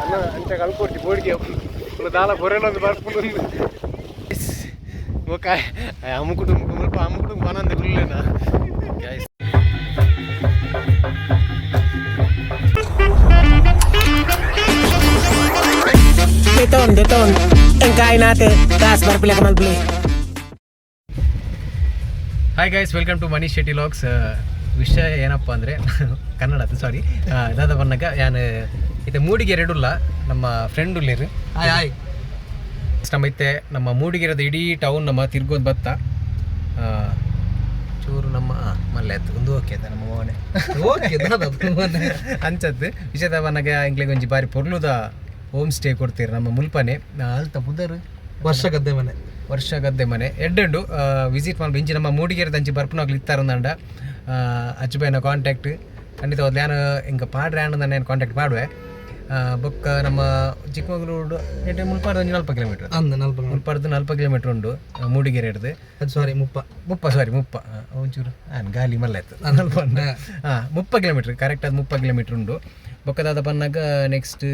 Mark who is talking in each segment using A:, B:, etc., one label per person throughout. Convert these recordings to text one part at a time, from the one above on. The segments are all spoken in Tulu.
A: ಅನ್ನ ಅಂಚ ಕಲ್ಪೊಡ್ಚಿ ಬೋಡಿಗೆ ದಾಲ ಬೊರೆಲೊಂದು ಬರ್ಪುಂಡು. ಬೊಕ ಅಮ್ಮುಕುಟುಂಬ ಮುಲ್ಪ ಅಮ್ಮುಕುಟುಂಬ ಪನಂದೆ ಕುಲ್ಲೆನಾ guys.
B: Deton, deton. Ang kain natin. Taas, barpila ka malbili.
A: Hi guys, welcome to Manish Shetty vlogs. ವಿಷಯ ಏನಪ್ಪ ಅಂದರೆ, ಕನ್ನಡ ಸಾರಿ, ದಾದ ಬನ್ನಗ ಯಾನ್ ಇತ್ತೆ ಮೂಡಿಗೆರೆ ಉಲ್ಲ, ನಮ್ಮ ಫ್ರೆಂಡ್ ಉಲ್ಲೇರು.
C: Hi hi.
A: ನಮ್ಮ ಇತ್ತೆ ನಮ್ಮ ಮೂಡಿಗೆರೆದ ಇಡೀ ಟೌನ್ ನಮ್ಮ ತಿರ್ಗೋದು ಬತ್ತ. ಚೂರು ನಮ್ಮ ಮಲ್ಲೆ ಆಯ್ತು ಒಂದು ಓಕೆ ಆಯ್ತಾ ನಮ್ಮ ಮೋನೆ.
C: ಓಕೆ.
A: ಅಂಚದ್ದು ವಿಷಯದ ಬನ್ನಗ ಎಂಕ್ಲೆಗ್ ಒಂಜಿ ಬಾರಿ ಪೊರ್ಲುದ ಹೋಮ್ ಸ್ಟೇ ಕೊಡ್ತೀರಿ ನಮ್ಮ ಮುಲ್ಪನೆ ಅಲ್ತ ಪುದರ್
C: ವರ್ಷ ಗದ್ದೆ ಮನೆ.
A: ವರ್ಷ ಗದ್ದೆ ಮನೆ ಎಡ್ಡೆಂಡು ವಿಸಿಟ್ ಮಲ್ಪ. ಇಂಚಿ ನಮ್ಮ ಮೂಡಿಗೆರೆದ ಅಂಚಿ ಬರ್ಪುನಾಗ್ಲು ಇತ್ತಾರಂದಂಡ ಅಚ್ಚುಬೈನ ಕಾಂಟ್ಯಾಕ್ಟ್ ಖಂಡಿತ ಯಾನು ಇಂಕ ಪಾಡ್ರೆ ಆಂಡ ನಾನು ಕಾಂಟ್ಯಾಕ್ಟ್ ಮಾಡುವೆ. ಬೊಕ್ಕ ನಮ್ಮ ಚಿಕ್ಕಮಗಳೂರು ಎಡ್ಡೆ ಮುಲ್ಪಾರ್ದು ಒಂಜಿ 40 ಕಿಲೋಮೀಟರ್.
C: ಅಂದ ನಲ್ಪ.
A: ಮುಲ್ಪಾರ್ದು 40 ಕಿಲೋಮೀಟರ್ ಉಂಡು ಮೂಡಿಗೆರೆ ಹಿಡ್ದು.
C: ಅದು ಸಾರಿ, 30.
A: 30, ಸಾರಿ, 30. ಒಂಚೂರು ಹಾಂ ಗಾಲಿ ಮಲ್ಲ ಆಯ್ತು ನಲ್ಪ. ಹಾಂ, 30 ಕಿಲೋಮೀಟ್ರ್ ಕರೆಕ್ಟ್. ಅದು 30 ಕಿಲೋಮೀಟ್ರ್ ಉಂಡು. ಬೊಕ್ಕದಾದ ಬನ್ನಾಗ ನೆಕ್ಸ್ಟ್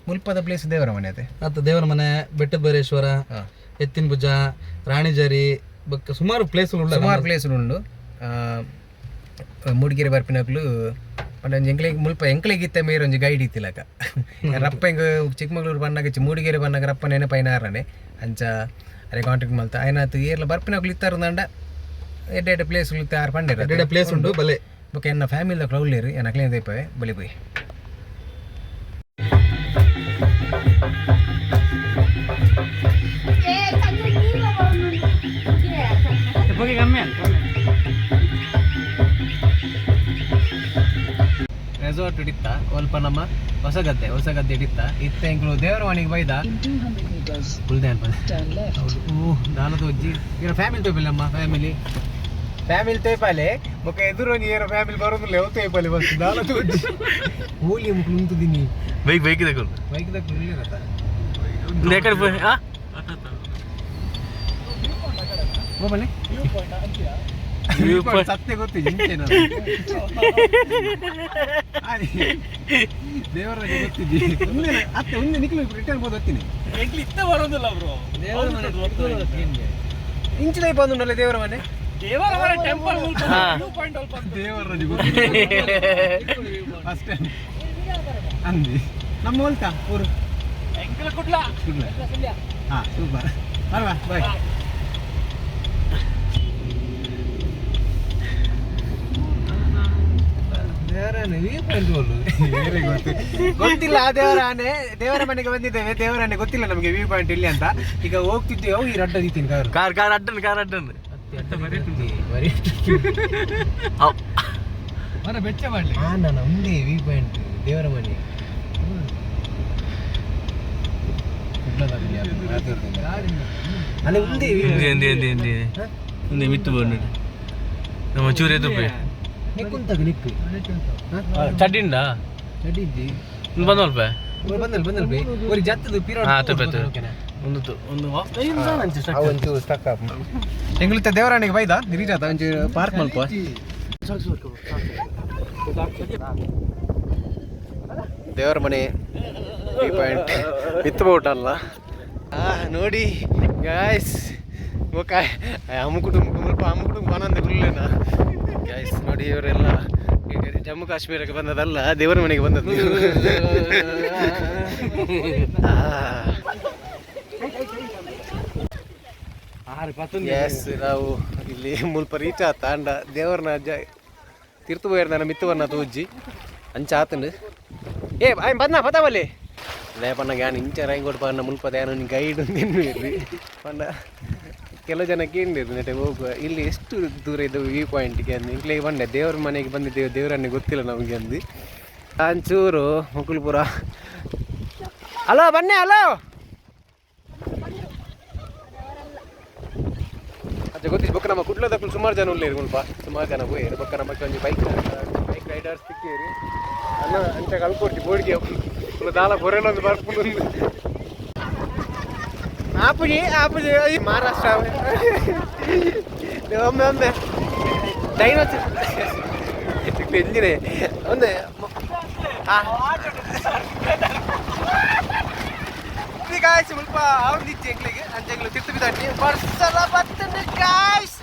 A: ಮುಲ್ಪದ ಪ್ಲೇಸ್ ದೇವರ ಮನೆ ಅದೇ.
C: ಅತ್ತ ದೇವರ ಮನೆ, ಬೆಟ್ಟದ ಭೈರೇಶ್ವರ, ಎತ್ತಿನ ಭುಜ, ರಾಣಿಜರಿ, ಬೊಕ್ಕ ಸುಮಾರು ಪ್ಲೇಸ್.
A: ಸುಮಾರು ಪ್ಲೇಸ್ ಉಂಡು. ಮೂಡಿಗೆರೆ ಬರ್ಪಿನಕ್ಲು ಪಂಡ ಒಂಜಿ ಎಂಕ್ಲೆಗ್ ಮುಲ್ಪ ಎಂಕ್ಲೆಗ್ ಇತ್ತೆ ಮೇರ್ ಒಂಜಿ ಗೈಡ್ ಇತ್ತಿಲಕ ರಪ್ಪ. ಎಂಗ್ ಚಿಕ್ಕಮಗಳೂರು ಬನ್ನಾಗ ಇಚ್ಚಿ ಮೂಡಿಗೆರೆ ಬನ್ನಾಗ ರಪ್ಪ ನೆನಪೈನ ಆರನೆ ಅಂಚ ಅರೆ ಕಾಂಟ್ಯಾಕ್ಟ್ ಮಲ್ತ ಆಯ್ನಾತ್. ಏರ್ಲ ಬರ್ಪಿನಕ್ಲು ಇತ್ತಾರಂದಂಡ ಎಡ್ಡೆ ಎಡ್ಡೆ ಪ್ಲೇಸ್ ಇತ್ತೆ ಆರು ಪಂಡೆರ್.
C: ಪ್ಲೇಸ್ ಉಂಟು ಬಲೆ.
A: ಬೊಕ್ಕ ಎನ್ನ ಫ್ಯಾಮಿಲಿ ದಕ್ಲು ಉಲ್ಲೇರು, ಎನ್ನ ಅಕ್ಲೇನ ದೀಪವೆ ಬಲಿ ಪೋಯಿ. ರೆಸಾರ್ಟ್ ಇಡಿತ್ತ ಒಲ್ಪ ನಮ್ಮ ಹೊಸಗದ್ದೆ, ಹೊಸಗದ್ದೆ ಇಡಿತ್ತ ಇತ್ತ ಎಂಕ್ಲು ದೇವರವಾಣಿಗೆ ಬೈದ.
D: In 200 meters,
A: ಕುಲ್ದೆ ಅನ್ಪದ.
D: Turn left.
A: ಹೌದು, ಓ ದಾನದ ಅಜ್ಜಿ ಇರ ಫ್ಯಾಮಿಲಿ ತೋಪಿಲ್ಲ. ನಮ್ಮ ಫ್ಯಾಮಿಲಿ ಫ್ಯಾಮಿಲಿ ತೇಪಾಲೆ ಬೊಕ್ಕ ಎದುರು ಒಂಜಿ ಏರೋ ಫ್ಯಾಮಿಲಿ ಬರೋದಿಲ್ಲ. ಯಾವ ತೇಪಾಲೆ ಬಸ್ ದಾನದ ಅಜ್ಜಿ ಹೋಲಿ ಮುಕ್ಳು ಉಂತುದಿನಿ.
E: ಬೈಕ್ ಬೈಕ್ దగ్గర.
A: ಬೈಕ್ ದಕ್ಲು ಇಲ್ಲಿರತ್ತ.
E: ఎక్కడ పోయి?
A: ಹೋಗಲೆ
E: View point.
A: ಸತ್ಯ ಗೊತ್ತು ದೇವರ ಗೊತ್ತಿದ್ದಿ ಅತ್ತೆ ಒಂದೇ ನಿಕ್ಲು ರಿಟರ್ನ್ ಬೋದು ಹತ್ತೀನಿ.
E: ಬರೋದಿಲ್ಲ ಬ್ರೋ.
A: ಇಂಚಿನ ಬಂದುಂಡಲ್ಲ ದೇವರ ಮನೆ.
E: ದೇವರ ಮನೆ ಟೆಂಪಲ್.
A: ದೇವರ ಅಷ್ಟೇ ಅಂದಿ ನಮ್ಮ ಹೋಲ್ತಾ ಊರು ಕುಡ್ಲ. ಹಾ, ಸೂಪರ್ ಅಲ್ವಾ? ಬಾಯ್. ಗೊತ್ತಿಲ್ಲ ಆ ದೇವರಾನೆ. ದೇವರ ಮನೆಗೆ ಬಂದಿದ್ದೇವೆ, ದೇವರಾನೆ ಗೊತ್ತಿಲ್ಲ ನಮಗೆ ವ್ಯೂ ಪಾಯಿಂಟ್ ಇಲ್ಲಿ ಅಂತ. ಈಗ ಹೋಗ್ತಿದ್ದೇವೆ. ಈ ರಡ್ಡ ದೀತೀನಿ ಕಾರು.
E: ಕಾರ್ ಕಾರ್ ಅಡ್ಡನ್, ಕಾರ್ ಅಡ್ಡನ್.
A: ಬರೀ ಹಾ ನಾನು ಒಂದೇ ವ್ಯೂ ಪಾಯಿಂಟ್ ದೇವರ ಮನೆ. ಅಲ್ಲ ಒಂದೇ view.
E: ಎಂದಿ ಎಂದಿ ಎಂದಿ ಎಂದಿ ಮಿತ್ತು ಬಂದು ನಮ್ಮ ಚೂರು ಎದ್ದು ಪೋಯಿ.
A: ನಿಕ್ಕುಂತಾಗ ನಿಕ್ಕು.
E: ಚಡ್ಡಿಂಡ.
A: ಚಡಿದ್ದಿ.
E: ಬಂದಲ್ಪ.
A: ಬಂದಲ್ ಬಂದಲ್ ಬೇ ஒரு ಜತ್ತದು ಪಿರೋಡ್.
E: ಹಾ, ತಪ್ಪು, ತಪ್ಪು. ಒಂದು ಒಂದು
A: ಒಂಚೂರು ಸ್ಟಕ್ ಎಂಗ್ಲಿತ್ತ ದೇವರಾಣಿಗೆ ಬೈದ ನಿರೀಜಾತ ಒಂಚೂರು ಪಾರ್ಕ್ ಮಲ್ಪ. ದೇವರ ಮನೆ ಪಾಯಿಂಟ್ ವಿತ್ ಬೋಟ್ ಅಲ್ಲ. ನೋಡಿ ಗಾಯ್ಸ್, ಬೊಕ ಅಮ್ಮುಕುಟುಂಬ ಮುಲ್ಪ ಅಮ್ಮುಕುಟುಂಬ ಆನಂದ ಕುಲ್ಲೆನಾ ಗಾಯ್ಸ್. ನೋಡಿ, ಇವರೆಲ್ಲ ಈಗ ಜಮ್ಮು ಕಾಶ್ಮೀರಕ್ಕೆ ಬಂದದಲ್ಲ, ದೇವರ ಮನೆಗೆ ಬಂದದ್ದು. ಎಸ್, ನಾವು ಇಲ್ಲಿ ಮುಲ್ಪ ರೀಚ್ ಆತ ಅಂಡ. ದೇವರನ ಅಜ್ಜ ತಿರ್ತು ಪೋಯರ್ ನನ್ನ ಮಿತ್ತುವನ್ನ ತೂಜ್ಜಿ ಅಂಚ ಆತಂಡು. ಏ ಆಯ್ ಬಂದ ಪತಾವಲ್ಲಿ ಲೇ ಪನ್ನ ಯಾನ್ ಇಂಚ ರೈಂಗೋಡ್ ಪನ್ನ ಮುಲ್ಪದ ಯಾನು ಗೈಡ್ ತಿನ್ನುವಿರ್ರಿ ಪಂಡ. ಕೆಲವು ಜನ ಕೇಳಿದ್ರು ನೆಟೆ ಹೋಗುವ ಇಲ್ಲಿ ಎಷ್ಟು ದೂರ ಇದೆ ವ್ಯೂ ಪಾಯಿಂಟ್ಗೆ ಅಂದು. ಇಂಕ್ಲೆಗೆ ಬಂಡೆ ದೇವ್ರ ಮನೆಗೆ ಬಂದಿದ್ದೇವೆ, ದೇವರನ್ನೇ ಗೊತ್ತಿಲ್ಲ ನಮಗೆ ಅಂದು. ಅಂಚೂರು ಮುಕುಲ್ಪುರ. ಹಲೋ, ಬನ್ನಿ. ಹಲೋ ಅಜ್ಜ ಗೊತ್ತಿತ್ತು. ಬೊಕ್ಕ ನಮ್ಮ ಕುಡ್ಲದಕ್ಕೂ ಸುಮಾರು ಜನ ಉಲ್ಲೇರು ಮುಲ್ಪ. ಸುಮಾರು ಜನ ಪೋಯೆರ್. ಬೊಕ್ಕ ನಮಕ್ ಒಂಜಿ ಬೈಕ್ ಬೈಕ್ ರೈಡರ್ಸ್ ತಿಕ್ಕಿರಿ. ಅನ್ನ ಅಂಚ ಕಲ್ಪೊಡ್ಚಿ ಬೋಡಿಗೆ ದಾಲ ಬೊರೆಲೊಂದು ಬರ್ಪುಂಡು. ಆಪುಜಿ ಆಪುಜಿ. ಮಹಾರಾಷ್ಟ್ರ ಒಮ್ಮೆ ಒಮ್ಮೆ ಡೈನೋಸರ್ ಎಂಜಿನೆ ಒಂದೆ. ಗಾಯ್ಸ್, ಮುಲ್ಪ ಆವೊಂದಿಜ್ಜಿ ಎಂಕ್ಲೆಗ್. ಅಂಚ ಎಂಕ್ಲು ತಿರ್ತು ಬಿದಾಟಿ ಬರ್ಸಲ ಬತ್ತಂಡು ಗಾಯ್ಸ್.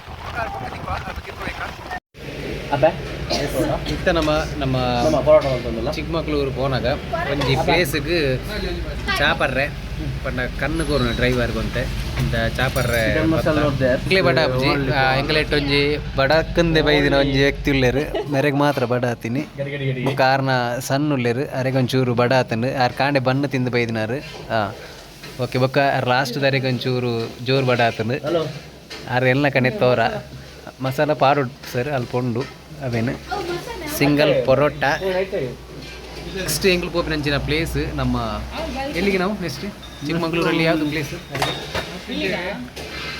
A: ಇತ್ತ ನಮ್ಮ ನಮ್ಮ ಚಿಕ್ಕಮಗಳೂರು ಪೋನಾಗ ಒಂಜಿ ಪ್ಲೇಸ್ಗ್ ಚಾಪರ್ರೆ ಪಂಡ ಕಣ್ಣು ಕೋರುನ ಡ್ರೈವರ್ ಗೊಂತೆ ಇಂದ ಚಾಪರ್ರೆ. ಎಂಕ್ಲೆ ಬಡ ಆಪುಜಿ. ಎಂಕ್ಲೆಟ್ ಒಂಜಿ ಬಡಕಂದೆ ಬೈದಿನ ಒಂಜಿ ವ್ಯಕ್ತಿ ಉಲ್ಲೆರ್. ಮೆರೆಗ್ ಮಾತ್ರ ಬಡ ಆತೀನಿ. ಬೊಕ್ಕ ಆರ್ನ ಸಣ್ಣ ಉಲ್ಲೆರ್, ಅರೆಗ್ ಒಂಚೂರು ಬಡ ಆತಂಡು. ಆರ್ ಕಾಂಡೆ ಬಣ್ಣು ತಿಂದು ಬೈದಿನಾರು. ಹಾಂ, ಓಕೆ. ಬೊಕ್ಕ ಲಾಸ್ಟ್ ಅರೆಗ್ ಒಂಚೂರು ಜೋರು ಬಡ ಆತಂಡು. ಆರ್ ಎಲ್ಲ ಕಣೆ ತೋರ ಮಸಾಲ ಪಾಡು ಸರ್ ಅಲ್ಪ ಉಂಡು. ಅವೇನು ಸಿಂಗಲ್ ಪರೋಟ. ನೆಕ್ಸ್ಟ್ ಎಂಗ್ಲು ಪೋಪಿನಂಚಿನ ಪ್ಲೇಸ್ ನಮ್ಮ ಎಲ್ಲಿಗೆ ನಾವು ನೆಕ್ಸ್ಟ್? ಚಿಕ್ಕಮಗಳೂರಲ್ಲಿ ಯಾವುದು ಪ್ಲೇಸ್?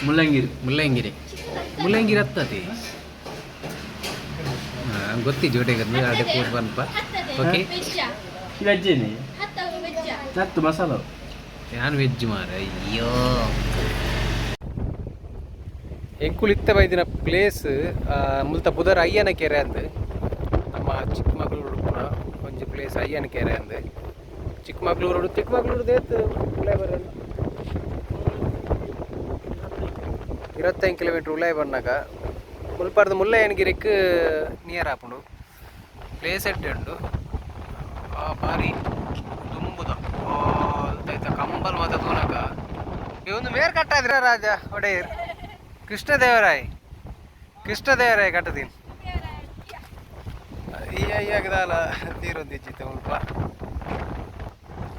E: ಮುಳ್ಳಂಗಿರಿ.
A: ಮುಳ್ಳಂಗಿರಿ. ಮುಳ್ಳಂಗಿರಿ ಹತ್ತತಿ ಗೊತ್ತಿ ಜೋಟೆಗೆ ಅಡೆ ಪೋಟ್ ಬಂದಪ್ಪ. ಓಕೆ.
E: ವೆಜ್ಜೇನೆ ನತ್ತು ಮಸಾಲ.
A: ನಾನು ವೆಜ್ ಮಾರ. ಅಯ್ಯೋ, ಎಂಕುಲು ಇತ್ತ ಬೈದಿನ ಪ್ಲೇಸ್ ಮುಲ್ತ ಪುದರ್ ಅಯ್ಯನ ಕೆರೆ ಅಂದ್. ನಮ್ಮ ಚಿಕ್ಕಮಗಳೂರು ಪುರ ಒಂಜಿ ಪ್ಲೇಸ್ ಅಯ್ಯನ ಕೆರೆ ಅಂದ್. ಚಿಕ್ಕಮಗಳೂರು, ಚಿಕ್ಕಮಗಳೂರು ದೇತ್. 25 ಕಿಲೋಮೀಟ್ರ್ ಉಲಾಯಿ ಬನ್ನಗ ಮುಲ್ಪಾರ್ದ ಮುಲ್ಲಯ್ಯನಗಿರಿಕ್ ನಿಯರ್ ಆಪುಂಡು. ಪ್ಲೇಸ್ ಎಡ್ಡೆ ಉಂಡು. ಆ ಬಾರಿ ದುಂಬುದ ಅಲ್ತ ಕಂಬಲ್ ಮಾತ ತೂನಗ. ಒಂದು ಮೇರ್ ಕಟ್ಟಾದ್ರ ರಾಜ ಒಡೆಯರ್ ಕೃಷ್ಣದೇವರಾಯ್, ಕೃಷ್ಣದೇವರಾಯ್ ಕಟ್ಟದೀನಿ. ಈ ಅಯ್ಯಾಗದಾಲ ತೀರೊಂದಿಜ್ಜಿತ್ತೆ. ಮುಲ್ಪ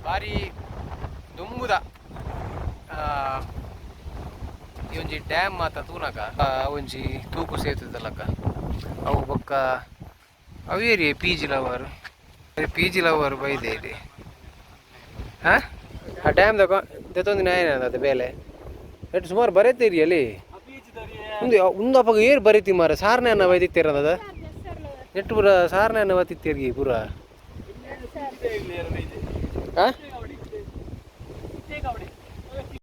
A: ಬಾರಿ ದುಂಬುದ. ಈ ಒಂಜಿ ಡ್ಯಾಮ್ ಮಾತ ತೂನಗ ಒಂಜಿ ತೂಕು ಸೇತುದಲಕ್ಕ ಅವು. ಬೊಕ್ಕ ಅವೇರಿ P G lover, P G lover ಬೈದೆ ಇಲ್ಲಿ. ಹಾ, ಆ ಡ್ಯಾಮ್ ದಕ ದೆತ್ತೊಂದಿನ ಏನ ಬೇಲೆ ಎಟ್ ಸುಮಾರು ಬರೈತೇರಿ ಅಲ್ಲಿ. ಒಂದು ಒಂದು ಅಪ್ಪಗ ಏರ್ ಬರೀತಿ ಮಾರ. ಸಾರನೆ ಅನ್ನ ಬೈದಿತ್ತೀರದ ನೆಟ್ಟು ಪೂರ ಸಾರನೆ ಅನ್ನ ಬತ್ತಿತ್ತೇರಿ ಪೂರ. ಹಾ.